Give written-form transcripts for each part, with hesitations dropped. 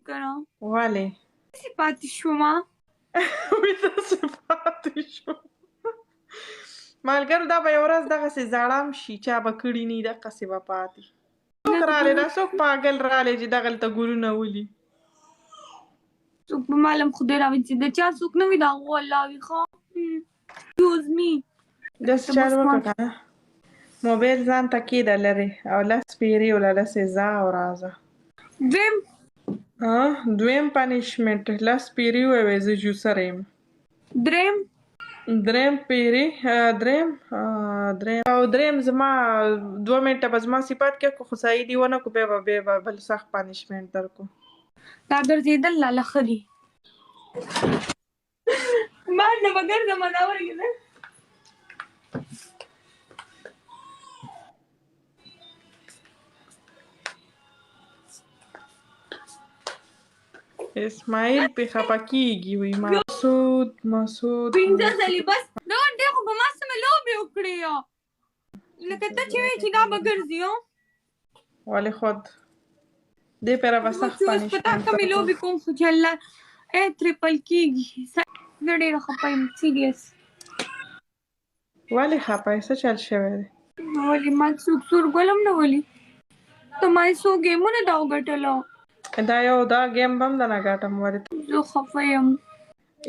کنه. ولې؟ داسې پاتې شوم. وی داسې پاتې شو. ملګرو دا به یو ورځ دغسې زړم شي، چا به کړي نه، دقسې به پاتې. څوک رالی دا، څوک پاګل رالی چې دغلته ګلونه ولي؟ څوک به معلوم خدای راوي چې د چا څوک نه وي، د هغو الله وي. ښه یوز می. داسې چل وکړه که نه، موبایل ځان ته کېده لرې او لس پیرې وله داسې ځه او راځه. دویم. دویم پنشمنټ لس پیرې ووایه زه جوسر یم. دریم. دریم پیری، دریم، دریم او دریم زما 2 منټه به زما صفات کې کو، خو صحیح دی ونه کو، بیا به بل سخت پنشمنټ درکو. دا ګرځېدل لاله ښه دي. ما نه به ګرځم، دا ورګېدل. اسماعیل په خپه کیږي وي. مسعود، مسعود. 5 ځلې بس. دا ډېر خو په ما سمې لوبې وکړې، لکه ته چې وې چې دا به ګرځي. ولې خود دې پیره به سخت اوس په تا پنشمنټ. کمې لوبې کوم، خو چې الله ای ترپل کیږي. زه ډېره خفه یم، سیریس. ولې خپه یې؟ څه چل شوی دی؟ ولې ما څوک سور ګل هم نه ولي؟ ته ما یې څو ګیمونه دا وګټلو. دا یو دا ګیم به هم درنه ګټم. ولې؟ زه خفه یم.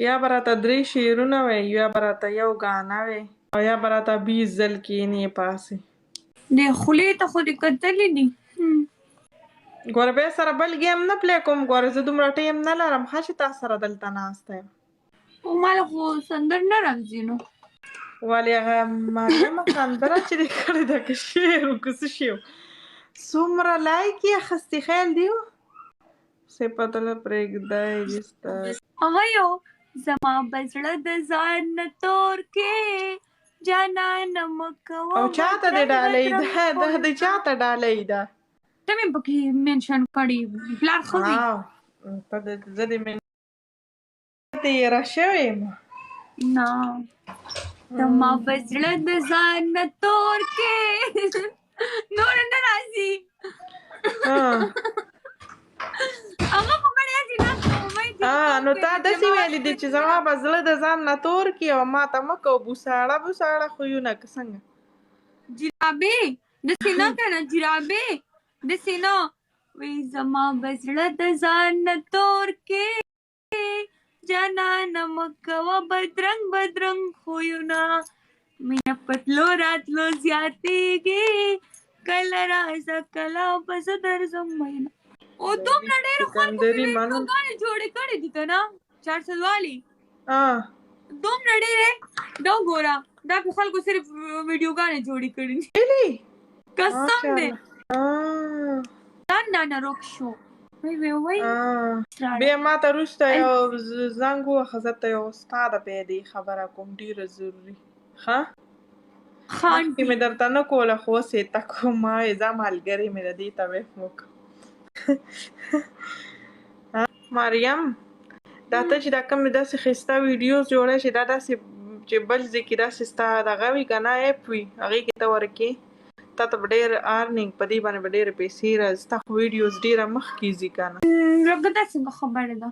یا به راته 3 شعرونه وی، یا به راته یو ګانه وی، او یا به راته 20 ځل کینې پاسې. دې خولې ته خو دې کتلې دي. ګوره بیا سره بل ګیم نه پلی کوم. ګوره زه دومره ټایم نه لرم ښه چې تا سره دلته ناسته یم. او مال خو سندر نه راځي نو. ولې هغه مریم سندره چې دې کړې ده که شعر و که څه شی و، څومره لایک یې اخیستي، خیال دی و څه پته له پرېږدی دي ستا. هغه یو زما به زړه د ځان نه تور کې جانانه مه کوه. او چاته دې ډالۍ ده؟ دا دې چاته ډالۍ ده؟ ته مې پکې منشن کړي، پلار ښه وي. ته زه دې مې تېره شوې یم. نه، زما په زړه د ځان نه تور کې نور نه راځي. هغه خو مړی راځي نه. نو تا داسې ویلي دي چې زما به زړه د ځان نه تور کې او ما ته مه کوه بوساړه بوساړه خویونه، که څنګه؟ جرابې داسې نه که نه، جرابې داسې نه وی. زما به زړه د ځان نه تور کې جانانه مه کوه بدرنګ بدرنګ خویونه، مینه په تلو راتلو زیاتېږي، کله راځه کله به زه درځم مینه. او دومره ډېرو خلکو پرې ویډیوګانې جوړې کړې دي که نه، چارسدوالي دومره ډېرې. دا وګوره، دا په خلکو صرف ویډیوګانې جوړې کړې دي، قسم دی. ځان نه روک شو. وی وی وی. بیا ما ته وروسته یو زنګ ووهه، زه ته یو استاده په دې خبره کوم، ډېره ضروري. ښه، مخکې مې درته نه کوله خو اوس یې ته کوم. ما وې ځه ملګرې مې ده، دې ته به هم وکړم. مریم، دا ته چې دا کومې داسې ښایسته ویډیوز جوړوې، چې دا داسې چې بل ځای کې داسې ستا دغه وي که نه، اپ وي، هغې کې ته ورکې، تا ته به ډېر ارنینګ په دې باندې به ډېرې پیسې راځي. ستا خو ویډیوز ډېره مخکې ځي که نه؟ لکه دا څنګه خبره ده؟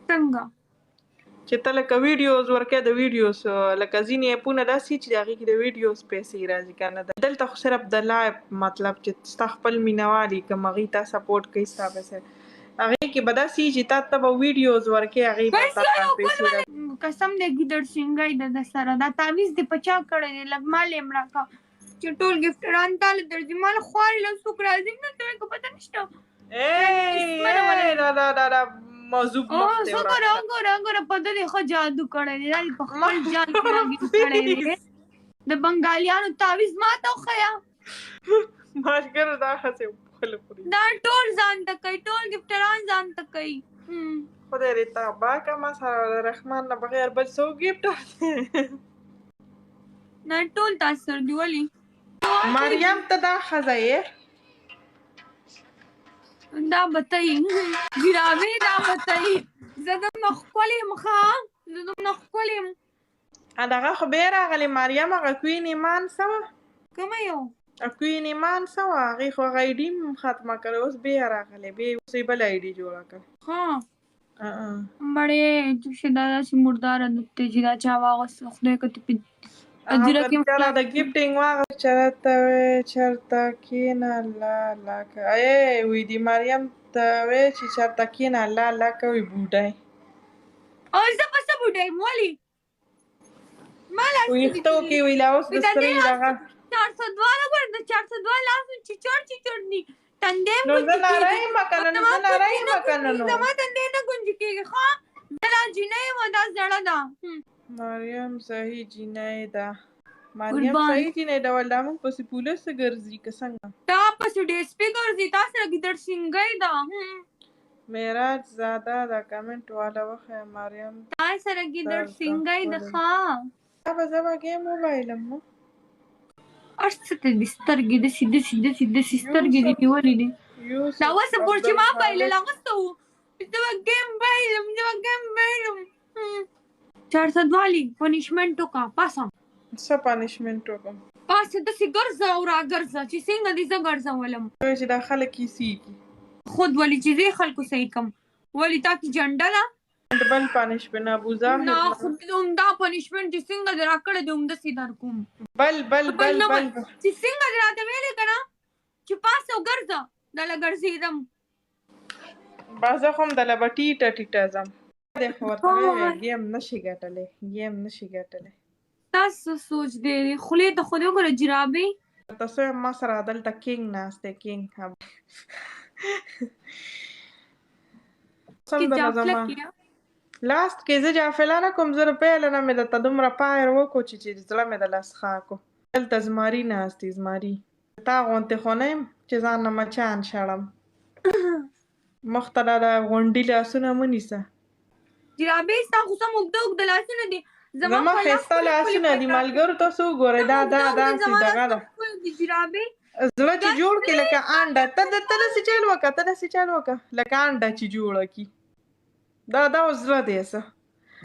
څنګه؟ چې ته لکه ویډیوز ورکې، د ویډیوز لکه ځینې اپونه داسې چې هغې کې د ویډیوز پیسې راځي که نه؟ دلته خو صرف د لایف، مطلب چې ستا خپل مینوالي کوم هغوی تا سپورټ کوي، ستا پیسې هغې کې به داسې چې تا ته به ویډیوز ورکې، هغې به تا پیسې راځي. قسم دی ګیدړ سینګی د ده سره. دا تعویذ دې په چا کړی دی؟ لږ مال یې مړه که چې ټول ګفټران تا له درځي، ما له خوارې له څوک راځي نه، ته که پته نشته. دا دا دا دا موضوع مخ ته وګوره، وګوره، وګوره، په ده دې ښه جادو کړی دی، دا دې په خپل جال کې راګیر کړی دی. د بنګالیانو تعویذ ما ته وښیه. ملګرو دا هسې خپل خوري. دا ټول ځان ته کوي، ټول ګفټران ځان ته کوي. خدای دې تباه که، ما سره رحمان نه بغیر بل څوک ګفټر دی؟ نه، ټول تاثر دی. ولې مریم ته دا ښځه یې؟ دا به ته یې جرابې، دا به ته یې. زه دومره ښکلې یم، ښه، زه دومره ښکلې یم. دغه خو بیا راغلې مریم، هغه کوین ایمان څه وه؟ کومه یو؟ کوین ایمان څه وه؟ هغې خو هغه ایډي هم ختمه کړې، اوس بیا راغلې، بیا اوس یې بله ایډي جوړه کړې. ها مړې چې دا داسې مردار عادت دی چې دا چا واغوست، خدای که ته په ادیره کې چا د ګیفټینګ واغوست. چرته وې چرته کینه لا لا ای وی دی مریم ته وې چې چرته کینه لا لا کوي بوډۍ. او زه په څه بوډۍ یم؟ ولې ما لاس ویښتو کې وی لا اوس د سترې دغه 402 وګوره، د 402 لاس چیچوړ چیچوړ دي، تندې نو زه ناره یم که نه؟ نو زه ناره یم که نه؟ نو زما تندې نه ګونجې کېږي. ښه، زه لا جینۍ یم، دا زړه ده. مریم صحیح جینۍ ده، مریم صحیح جینۍ ده. ول دا موږ پسې پولیس ګرځي که څنګه؟ تا پسې ډي اس پي ګرځي، تا سره ګیدړ سینګۍ ده. معراج زاده دا کمنټ والا وښیه مریم. تا سره ګیدړ سینګۍ ده. ښه، دا به زه به ګیم وبایلم. نو هر څه ته دې سترګې داسې داسې داسې داسې سترګې دې نیولې دي. دا اوسه پورې چې ما بایلل هغه څه وو، زه به ګیم بایلم، زه به ګیم بایلم. 402 لي پنشمنټ وکړه، پاسه. څه پنشمنټ وکړم؟ پاسه، داسې ګرځه او راګرځه چې څنګه دې زه ګرځولم. چې دا خلک کیسېږي خود ولې چې زه خلکو صحیح کم؟ ولې تا کې جنډه ده؟ بل پنشمنټ ابو زاهد. نه، خو همدا پنشمنټ چې څنګه دې راکړی دی همداسې در کوم. بل بل بل بل چې څنګه دې راته ویلې که نه چې پاسه وګرځه، دله ګرځېدم. بس زه خو هم دله به ټیټه ټیټه ځم. دی خو ورته ویې ګیم نشي ګټلی، ګیم نشي ګټلی. تاسو سوچ دی خولې ته خو دې وګوره جرابې. ته څه ما سره دلته کینګ ناست دی، کینګ سم ده زما لاست کې. زه جافله نه کوم، زه د پیله نه مې درته دومره پایر وکړو چې زړه مې د لاس ښه کو. دلته زمری ناست دی، زمری. تا غونتې خو نه یم چې ځان نه مچان شړم. مخ ته دا د غونډي لاسونه مه نیسه. جرابې ستا خو سم اوږده اوږده لاسونه دي. زما ښایسته لاسونه دي ملګرو، تاسو وګورئ. دا دا داسې دغه ده. جرابې زړه چې جوړ کړي لکه انډه، ته ته داسې چل وکړه، ته داسې چل وکړه لکه انډه چې جوړه کړي. دا دا اوس زړه دی، څه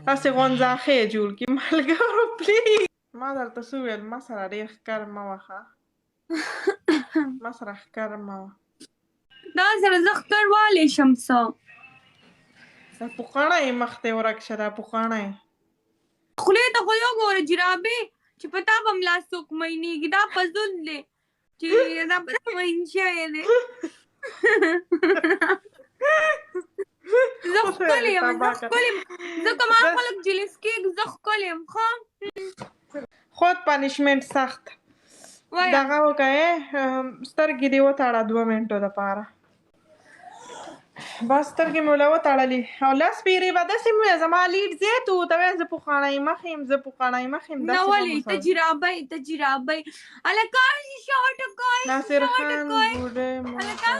هسې غونځاخی جوړ کړي. ملګرو پلیز، ما درته څه وویل؟ ما سره ډېر ښکر مه وخه، ما سره ښکر مه وه. دا سره زه ښکر والی شم څه؟ دا پوقاڼه یې مخ ته ورک شه، دا پوقاڼه یې. خولې ته خو یې وګوره جرابې، چې په تا به هم لاس څوک مینېږي. دا فضول دی چې دا په تا مین شوی دی. زه ښکلې یم، زه ښکلې یم، زه که ما خلک جلس کېږي، زه ښکلې یم. ښه، خود پنشمنټ سخت دغه وکړه، سترګې دې وتړه 2 منټو دپاره. بس سترګې مې وله وتړلې او لس پیرې به داسې مې زما لیډ زیات و، ته وایې زه پخوانی مخ یم، زه پخوانی مخ یم. نه ولې ته جرابۍ، ته جرابۍ. هلکان شیشه وټکوئ، ناصر خان بوډۍ. هلکان.